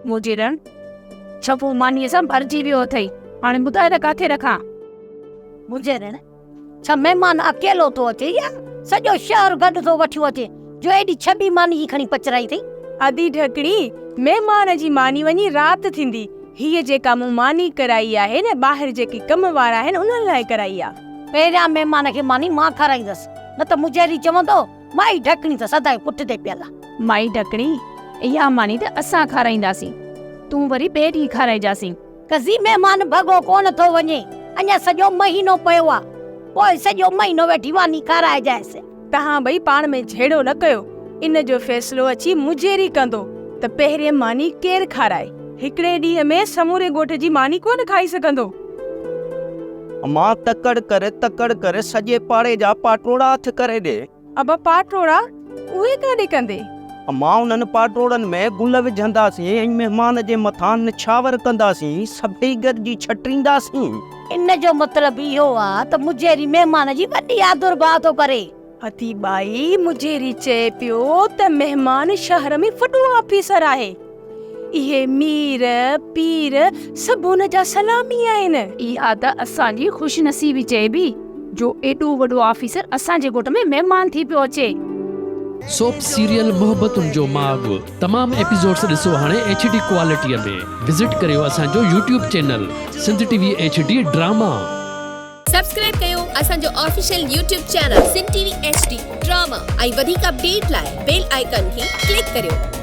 منهنجي رڻ ڇپو مانيء سان ڀرجي ويو اٿئي. هاڻي ٻڌاء ته ڪاٿي رکان؟ منهنجي رڻ، ڇا مهمان اڪيلو ٿو اچي يا سڄو شهر گڏ ٿو وٺيو اچي جو ايڏي ڇٻي ماني جي کڻي پچرائي اٿئي؟ ادي ڍڪڻي، مهمان جي ماني وڃي رات ٿيندي. هيء جيڪا مون ماني ڪرائي آهي نه ٻاهر جيڪي ڪم وارا آهن انهن لاء ڪرائي آ. پهريان مهمان کي ماني مان کارائيندس، نه ته مجهري چوندو مائي ڍڪڻي ته سدائين پٺتي پيل آ. مائي ڍڪڻي، اها ماني ته اسان کارائينداسين، تون وري ٻئي ڏينهن کارائجاسين. قضي مهمان ڀڳو ڪونه ٿو وڃي، اڃا سڄو مهينو پيو آ، پوء سڄو مهينو ويٺي ماني کارائجانس. توهان ٻئي پاڻ ۾ جهيڙو نه ڪيو، ان جو فيصلو اچي مجيري ڪندو ته پهرين ماني ڪير کارائي. هڪڙي ڏينهن ۾ سموري ڳوٺ جي ماني ڪونه کائي سگهندو. امان تڪڙ ڪر، تڪڙ ڪر، سڄي پاڙي جا پاٽوڙا هٿ ڪري ڏي. ابا پاٽوڙا اهي ڪاڏي ڪندي؟ امان انهن پاٽوڙن ۾ گل وجهنداسين ۽ مهمان جي مٿان نڇاور ڪنداسين، سڀئي گڏجي ڇٽينداسين. ان جو مطلب اهو آ ته مجيري مهمان جي وڏي آڌر ڀاء ٿو ڪري. ادي ٻائي مجيري چئي پيو ته مهمان شهر ۾ وڏو آفيسر آهي. اهي مير، پير سڀ ان جا سلامي آهن. اها ته اسان جي خوش نصيبي چئبي جو ايڏو وڏو آفيسر اسان جي ڳوٺ ۾ مهمان ٿي پيو اچي. سوپ سيريل محبتن جو ماڳ تمام ايپيسوڊس ڏسو هاڻي ايڇ ڊي ڪوالٽي ۾ وزٽ ڪريو اسان جو YouTube channel Sindh T V H D drama. Subscribe ڪيو اسان جو official YouTube channel Sindh T V H D drama ۽ وڌيڪ اپڊيٽ لاء بيل آئيڪان کي ڪلڪ ڪريو.